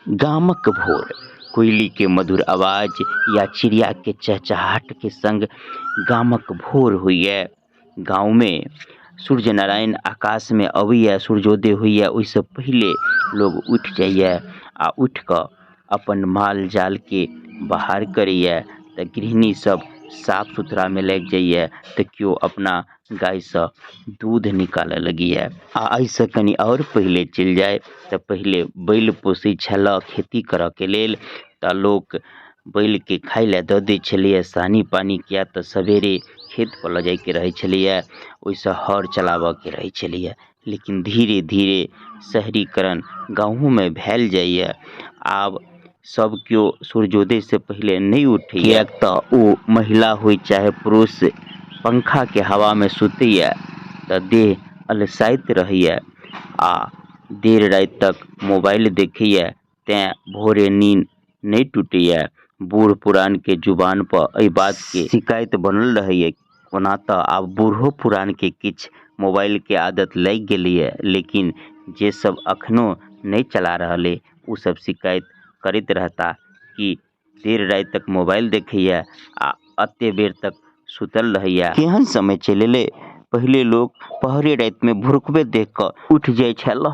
गामक भोर कोयली के मधुर आवाज या चिड़िया के चहचहाहट के संग गामक भोर होइए। गांव में सूर्य नारायण आकाश में अबैया, सूर्योदय होइए, ओहिसँ पहिले लोग उठि जाइए आ उठि कऽ अपन माल जाल के बाहर करैए। तऽ गृहिणी सब साफ सुथरा में लागि जाइए तऽ केओ अपना गायसँ दूध निकालऽ लगैए। आ एहिसँ कनि आओर पहिले चलि जाय तऽ पहिले बैल पोसै छलऽ खेती करऽके लेल, तऽ लोक बैलके खाय लए दऽ दै छलैए सानी पानी, किए तऽ सवेरे खेतपर लऽ जाइके रहै छलैए, ओहिसँ हर चलाबऽके रहै छलैए। लेकिन धीरे धीरे शहरीकरण गाँवोमे भेल जाइए। आब सब केओ सूर्योदयसँ पहिले नहि उठैए, किएक तऽ ओ महिला होइ चाहे पुरुष पंखाके हवामे सुतैए तऽ देह अलसाइत रहैए आ देर राति तक मोबाइल देखैए, तेँ भोरे नीन नहि टूटैए। बूढ़ पुरानके जुबानपर एहि बातके शिकायत बनल रहैए। ओना तऽ आब बूढ़ो पुरानके किछु मोबाइलके आदत लागि गेलैए, लेकिन जे सब अखनो नहि चला रहल अइ ओ सब शिकायत करैत रहता कि देर राति तक मोबाइल देखैए आ एते बेर तक सुतल रहैए। केहन समय चलि एलै, पहिले लोक पहरे रातिमे भोरुकबे देख कऽ उठि जाइ छल।